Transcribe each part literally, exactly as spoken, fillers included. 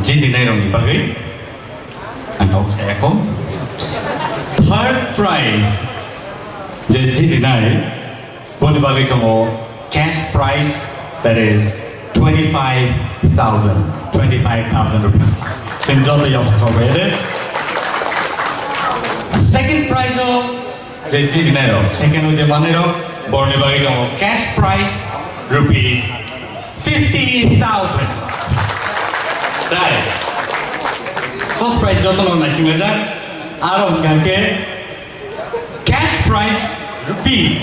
Jidinairokni bagwi ang kok saya kho. Third prize je jidinai, boni bagwi tongo cash prize, that is twenty-five thousand, twenty-five thousand rupees. Chwng joto yapharwi kok bai de. Second prize o je jidinairok, second o je manwirok, borni bagwi tongo cash prize rupees fifty thousand. Dai. First prize jotono naisinglaijak. Aro hwnkha khe cash prize rupees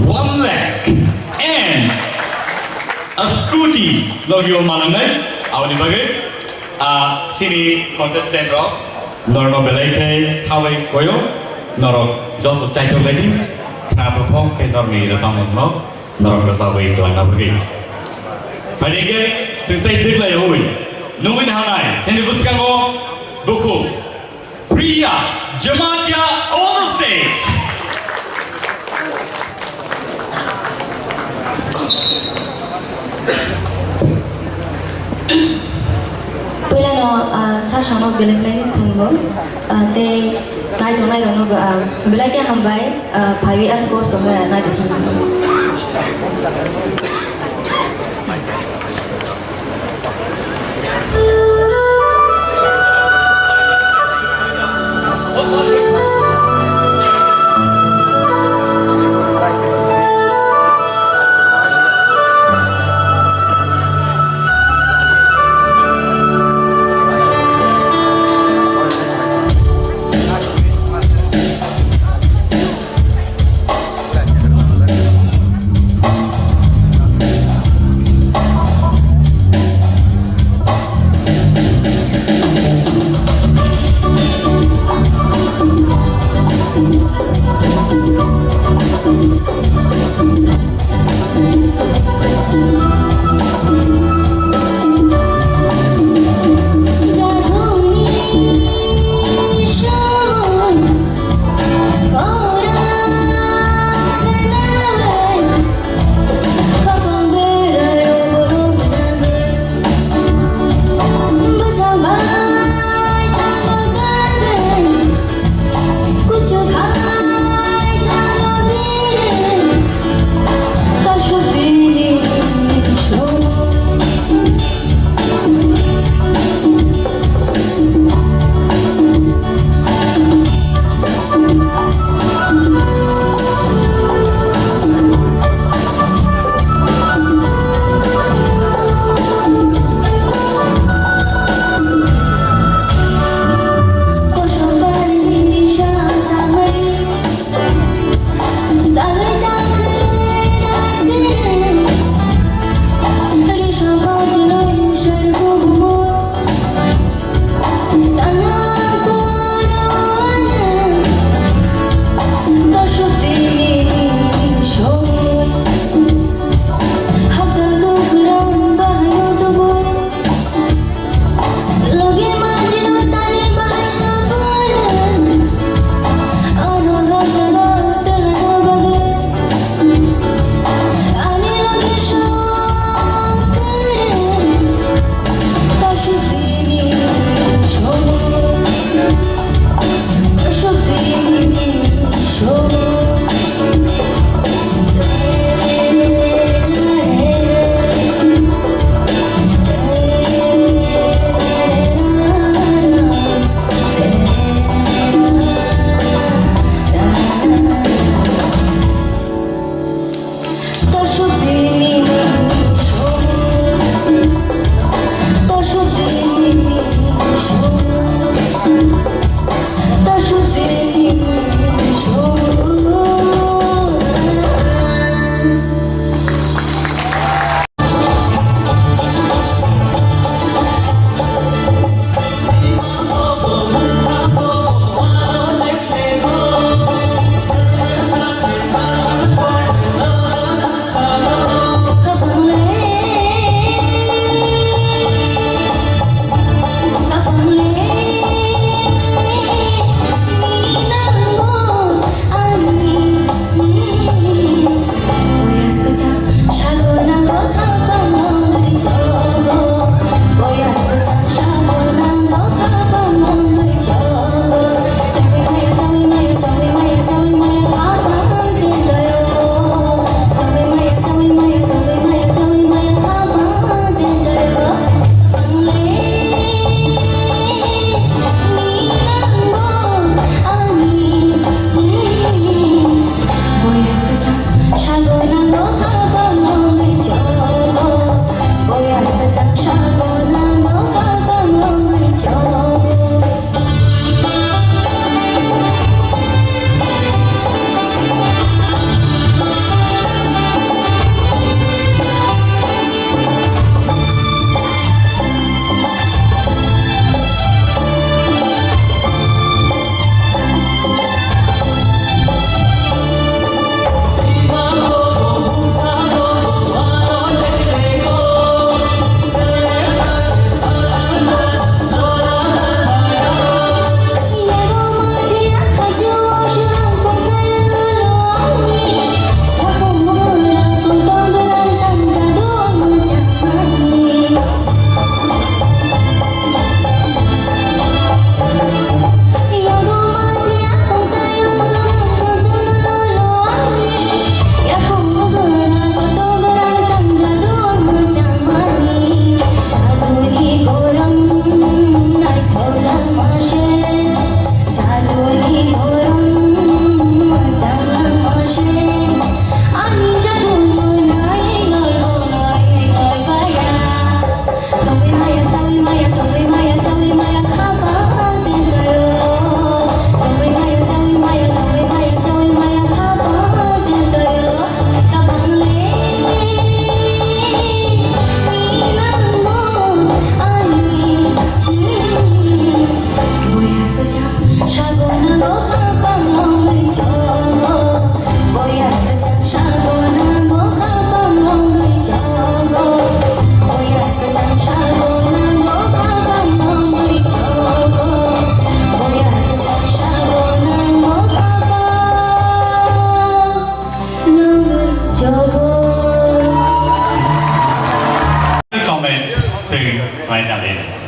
one lakh and a scooty logio manangnai. Aboni bagwi, ah, sini contestant rok norno belai khe habai koyo, norok joto chaitok lai di, khna thok thok khe norni rwchapmungno norok rwchapwi twlangna bagwi. Phaidi khe chwng tei twklai oi nungwi hanai, sini bwskango bukhuk Priya Jamatia on the stage. Puilano, ah, sir songno belai belai ni khulumgo, ah, tei naitongnai rokno bo, ah, belai khe hambai, ah, phaiwi aswk kosto khe naitok.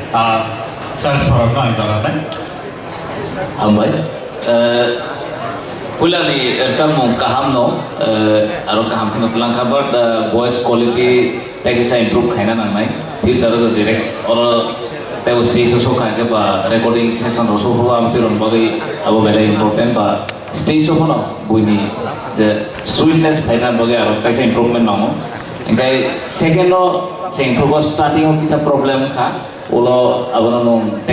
Ah, sir, sorokno ang jora nai. Hambai. Eh, puilani, eh, samung kaham no, eh, aro kaham kheno twlangkha, but, eh, voice quality tei kisa improve khaina nangnai. Future o jodi rek-, oro tei stage o sokha khe ba recording session rok sokha, abo twi rok bagwi abo belai important ba stage o phano buini je sweetness phaina bagwi aro kaisa improvement nango. Hingkhai second o chengphrugo starting o kisa problem kha, ulo abono nwng